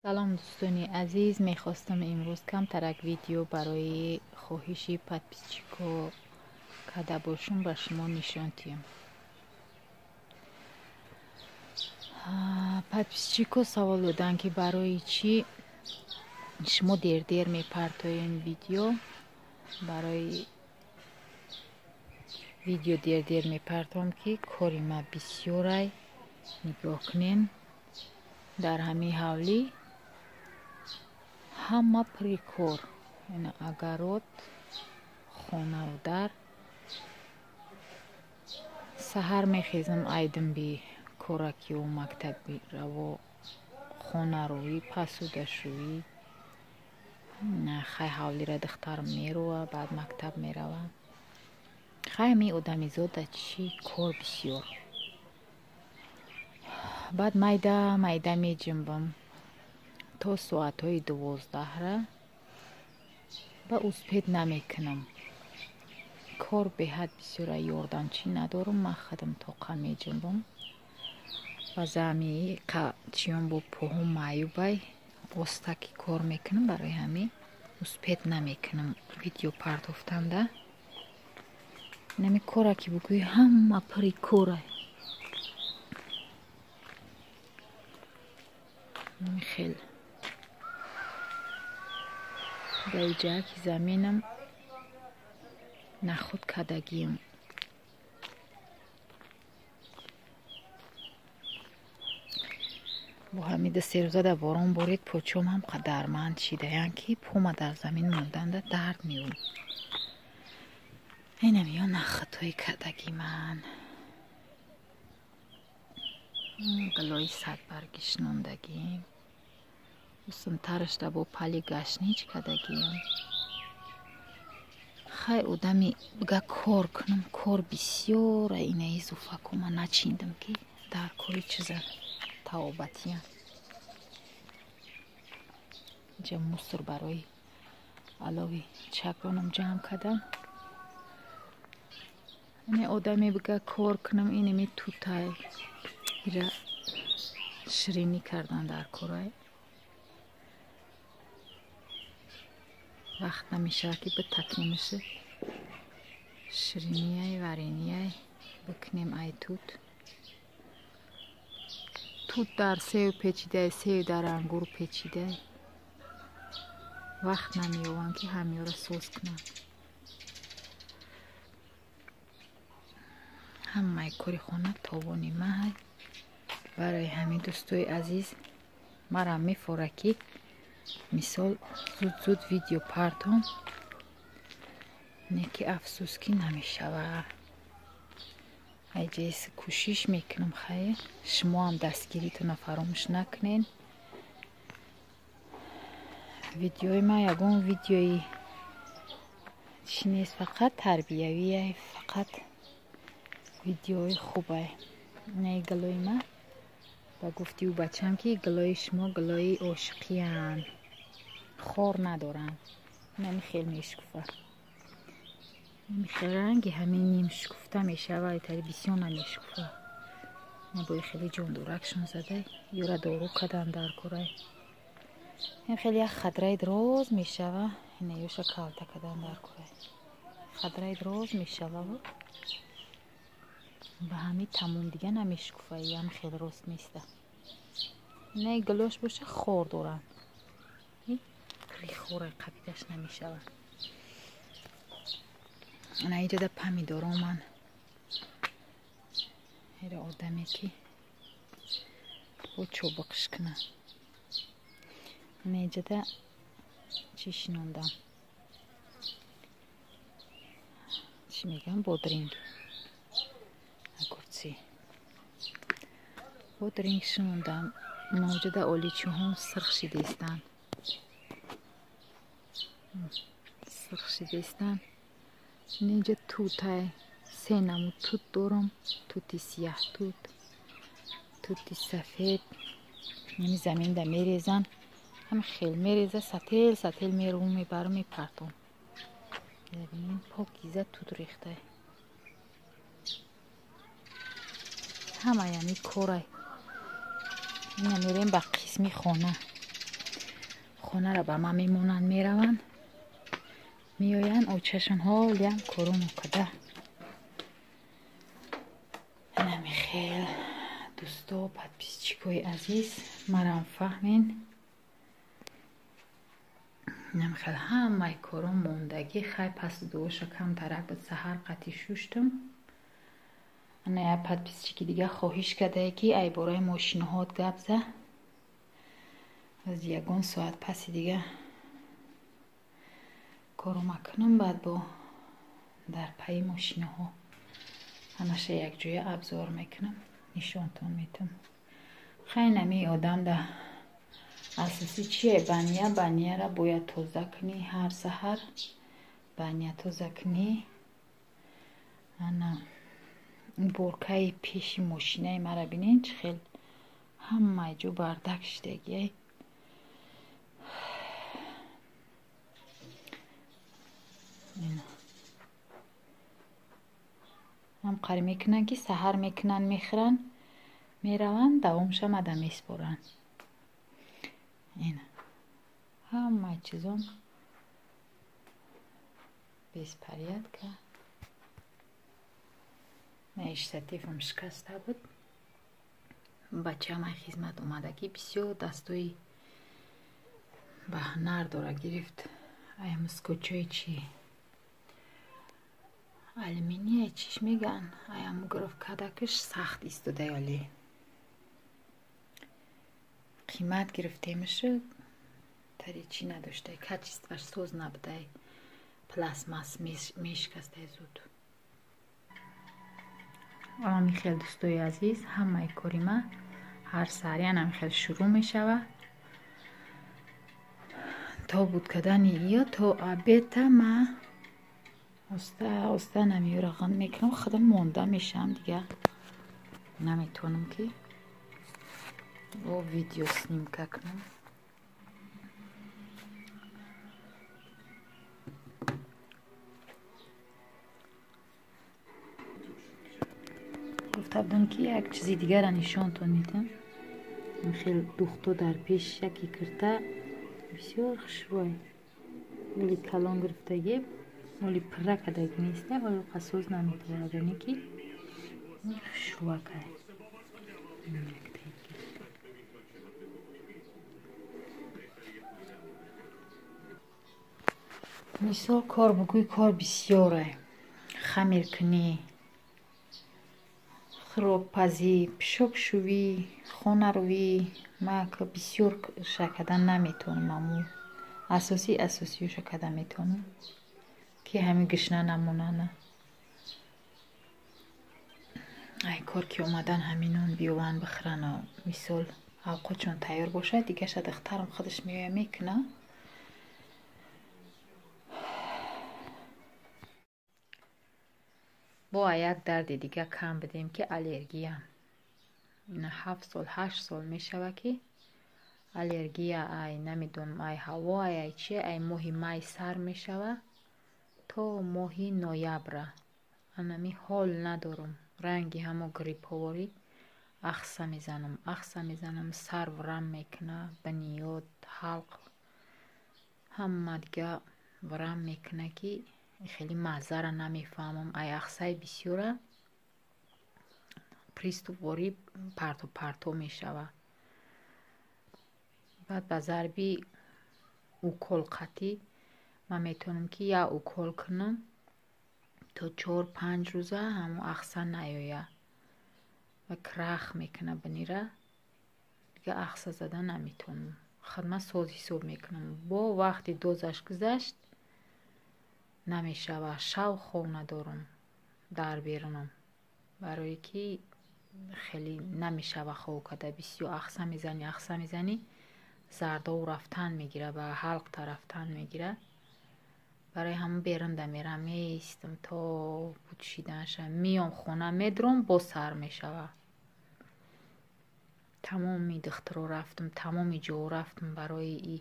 Салом дӯстони азиз, мехостам имрӯз камтарак видео барои хоҳиши подписчико карда бошум ба шумо нишон диҳам. Подписчико савол доданд, ки барои чӣ шумо дер-дер мепартоед видео. Барои видео дер-дер мепартом, ки кори ма бисёрай. Нигоҳ кунен, дар ҳамин ҳавлӣ ҳама пури кор. Огород, хонаву дар. Саҳар мехезам, айдимби коракиу мактаби раво, хонароӣ, пасудашӯӣ. Хай ҳавлира духтарам мерова, баъд мактаб мерава. Хай ҳамин одамизода чӣ кор бисёр. Баъд майда майда меҷунбам то соатҳои 12-ра ба успеть намекунам. Кор беҳад бисёра, ёрдамчӣ надорам, ман худам тоқа меҷунбам. Баъзеами чиён бо поҳом маъюбай, остаки кор мекунам, барои ҳамин успеть намекунам видео партофтанда. Инами кора ки бугӯӣ ҳама пури корай. Хел дар ҷаҳати заминам нахуд кардагиам. Бо ҳамин ду-се рӯза дар борон борид, почом ҳам қадарманд шидаянд, ки пома дар замин монданда дард меёбад. Инам ё нахудҳои кардаги ман. Гулои садбарги шинондагием. Усумтарашда бо пали гашнич кардагием. Хай одами бига кор кунам, кор бисёра. Инаи зуфако ман начиндам, ки дар кори чиза таобатиям. Инҷа мусор барои алови чакронам ҷамъ кардам. Ине одаме бига кор кунам, инеми тутай. Ира ширинӣ кардан дар корай. Вақт намешавад, ки битакемиша. Ширинияй, варенияй бикунем ай тут. Тут дар сев печидай, сев дар ангур печидай. Вақт намеёбам, ки ҳамёра соз кунам. Ҳамаи кори хона тобони маҳай. Барои ҳамин дӯстои азиз, марам мефора, ки мисол зуд-зуд видео партом, не ки афсӯс, ки намешава. Айҷес кӯшиш мекунам, хайр, шумо ҳам дастгиритонро фаромӯш накунед. Видеои ман ягон видеои чӣ нест, фақат тарбиявиай, фақат видеои хубай. Инаи гулои ман, ба гуфти ӯ бачаам, ки гулои шумо гулои ошиқиянд, хор надоранд. Инами хел мешукуфа. Инами хел ранги ҳамин нимшукуфта мешава, тари бисёр намешукуфа. Бои хеле ҷондоракшон задай, ёра дору кардан дар корай. Ин хеле як хадраи дроз мешава, ина ёша калта кардан дар корай. Хадраи дроз мешава ба ҳамин тамом, дига намешукуфа, ям хел рост неста. Инаи гулош боша хор доранд. Хора қабидаш намешава. Ана иҷода помидоро ман эра одаме, ки бо чобиқш кунам. Ана иҷода чӣ шинондам? Чӣ мегӯям? Бодринг. Огурцы. Бодринг шинондам. Мавҷуда оличӯҳом сирх шидистанд. Сирх шидистанд. Инҷа тутай. Се намуд тут дорам. Тути сияҳ тут, тути сафед. Ҳами заминда мерезанд. Ҳами хел мереза, сател сател мерувам, мебарам, мепартом. Бибинед, покиза тут рехтай. Ҳамаи ҳами корай. Ина мерем ба қисми хона. Хонаро ба ман мемонанд, мераванд, меоянд, очашон ҳолиам кору када. Инами хел дӯсто, подписчикои азиз, марам фаҳмин. Инам хел ҳамаи кором мондагӣ. Хай пас дуоша камтарак буд, саҳар қатӣ шуштум. Ана як подписчики дига хоҳиш кардае, ки ай бораи мошинаҳот гап за. Аз ягон соат паси дига кору макунам, баъд бо дар пайи мошинаҳо ҳамаша якҷоя обзор мекунам, нишонтон метам. Хай нами одам да асосӣ чие? Баня, баняра бояд тоза кунӣ, ҳар саҳар баня тоза кунӣ. Ана уборкаи пеши мошинаи мара бинед, чӣ хел ҳамаи ҷо бардак шидагиай. Ҳам қарӣ мекунанд, ки саҳар мекунанд, мехӯранд, мераванд, давомша мада меспоранд. Ина ҳамаи чизон беспорядка. Штативам шикаста буд. Бачаам ай хизмат омадагӣ бисёр дастои ба ҳунар дора, гирифт. Ай скотчои чи алюминия чиш мегӯянд, аям гирифт, кадакаш сахт истода, ёли қимат гирифтемашу тари чӣ надоштай, качестваш соз набудай, пластмасс мешикастай зуд. Ами хел дӯстои азиз, ҳамаи кори ма ҳар саҳар ами хел шурӯъ мешава. То буд кардани ё то обеда ма оста оста намиёра ғанд мекунам, худам монда мешавам, дига наметавонам, ки бо видео снимка кунам. Гуфта будам, ки як чизи дигарро нишонтон медиҳам. Хел духто дар пеш яке кирта бисёр хушрӯй, оли калон гирифтагӣ, оли пурра кардагӣ неста, оли қасоз наметавонад, ки хушрӯакай. Мисол, кор бугӯй, кор бисёре: хамиркунӣ, хӯрокпазӣ, пишокшӯвӣ, хонарӯвӣ. Ма бисёр ша кардан наметавонам, аммо асосӣ асосиёша карда метавонам, ки ҳамин гишна намонана. Ай кор ки омадан, ҳаминон биёванд, бихӯрану мисол авқотшон тайёр бошад, дигаша духтарам худаш меояд, мекуна. Бо як дарди дига кам бидем, ки аллергия. 7 сол, 8 сол мешавад, ки аллергия, ай намедонам, ай ҳаво, ай чи, ай моҳи май сар мешава то моҳи ноябра. Анами ҳол надорам, ранги ҳамо грипповорӣ ахса мезанам, ахса мезанам, сар варам мекуна, биниёд, ҳалқ, ҳама дига варам мекуна, ки хеле маззара намефаҳмам. Ай ахсаи бисёра приступ ворӣ парто парто мешава. Баъд ба зарби укол қатӣ ман метавонам, ки як укол кунам, то 4-5 рӯза ҳамон ахса наёяд ва крах мекуна бинира, дига ахса зада наметавонам. Худма соз ҳисоб мекунам. Бо вақти дозаш гузашт, намешава. Шав хоб надорам дар берунам, барое ки хеле намешава хоб карда. Бисёр ахса мезанӣ, ахса мезанӣ, зардову рафтан мегира, ба ҳалқта рафтан мегира. Барои ҳамон берунда мерам, меистам то путшиданаша, меом хона, медурам, боз сар мешава. Тамоми духтуро рафтам, тамоми ҷо рафтам барои и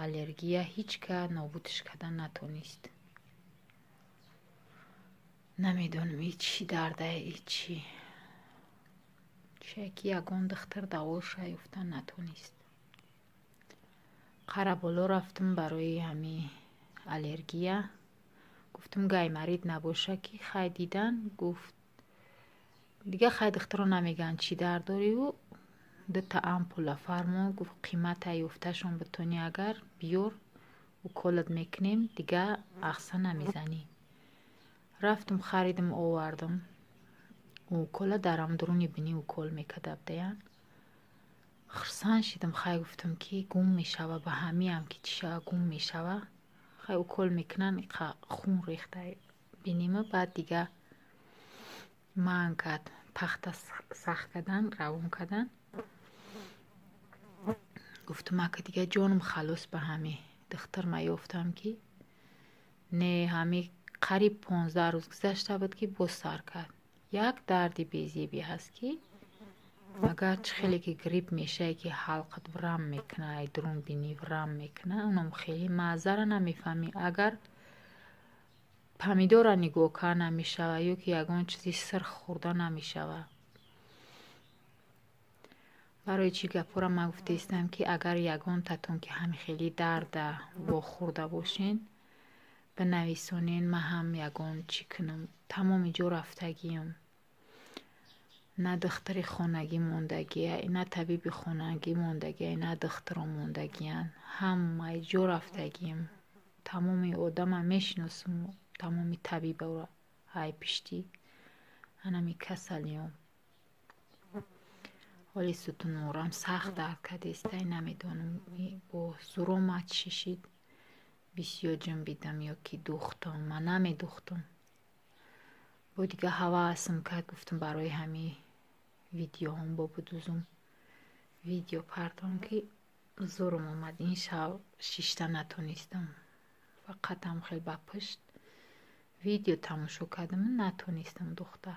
аллергия, ҳеҷ ка нобудш кардан натонист. Намедонам, и чӣ дардае, и чӣ чие, ки ягон духтур давоша ёфтан натонист. Қараболо рафтам барои ҳами аллергия. Гуфтам гайморит набоша, ки хай дидан, гуфт дига хай духтаро намегӯянд чӣ дард дорию. Дута ампула фармон, гуфт қимата ёфташон битонӣ, агар биёр, уколат мекунем, дига ахса намезанӣ. Рафтам, харидам, овардам. Укола дар амдуруни бинӣ укол мекарда будаян. Хурсанд шидам, хай гуфтам ки гум мешава, ба ҳамиам ки чӣ шава, гум мешава. Хай укол мекунанд, иқа хун рехта бинима, баъд дига манъ кард, пахта сахт кардан, равон кардан. Гуфтам ака дига ҷонам халос ба ҳами духтар ма ёфтам, ки не, ҳами қариб 15 рӯз гузашта буд, ки боз сар кард. Як дарди безебӣ ҳаст, ки агар чӣ хеле ки грипп мешаве, ки ҳалқат врам мекуна, ай дурун бинӣ врам мекуна, унам хеле маззара намефаҳмӣ. Агар помидора нигоҳ кард намешава, ё ки ягон чизи сирх хӯрда намешава. Барои чӣ гапҳоро ман гуфтаистам, ки агар ягонтатон ки ҳами хеле дарда вохӯрда бошен, бинависонен, ман ҳам ягон чӣ кунам. Тамоми ҷо рафтагиам, на духтари хонагӣ мондагия, на табиби хонагӣ мондагия, на духтаро мондагиянд. Ҳамаи ҷо рафтагиам, тамоми одама мешиносам, тамоми табибаро ай пиштӣ анами касалиём. Ҳоли сутунмӯрам сахт дард кардааста, намедонам бо зурома чӣ шид, бисёр ҷунбидам ё ки духтам, ман намедухтам. Бо дига ҳавасам кард, гуфтам барои ҳами видеоҳом бо будузум видео партом, ки зурам омад. Ин шаб шишта натонистам, фақат ҳам хел ба пушт видео тамошо кардам, натонистам духта.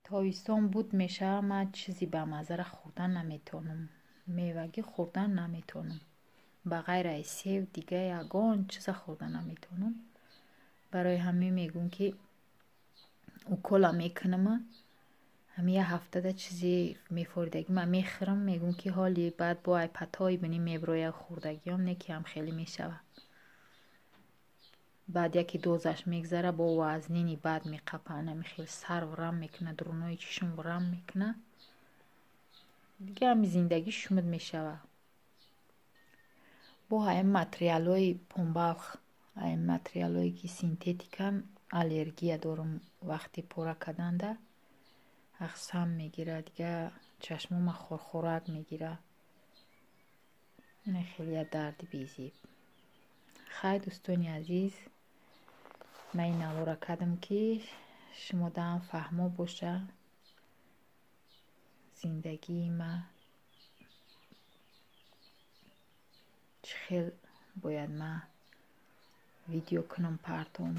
Тобистон буд мешава, ман чизи бамаззара хӯрдан наметавонам, мевагӣ хӯрдан наметавонам. Ба ғайр аз сев дига ягон чиза хӯрда наметавонам. Барои ҳамин мегӯм, ки укола мекунама, ҳами як ҳафтада чизи мефоридагӣ ман мехӯрам, мегӯм ки ҳоли баъд бо ай патҳои бинӣ меброяд хӯрдагиём, не ки ҳам хеле мешава. Баъд яке дозаш мегзара, бо вазнини бад меқапа, анами хел сар врам мекуна, дурунои чишм врам мекуна. Дига ҳами зиндагӣ шумуд мешава. Бо ҳаям материалҳои помбалх, ҳаям материалҳое ки синтетикан, аллергия дорам. Вақти пора карданда ахсам мегирад, дига чашмома хорхорак мегирад. Ина хеле як дарди безеб. Хай, дӯстони азиз, ман ин навора кардам, ки шумо даам фаҳмо боша зиндагии ма чӣ хел бояд ман видео кунам партом.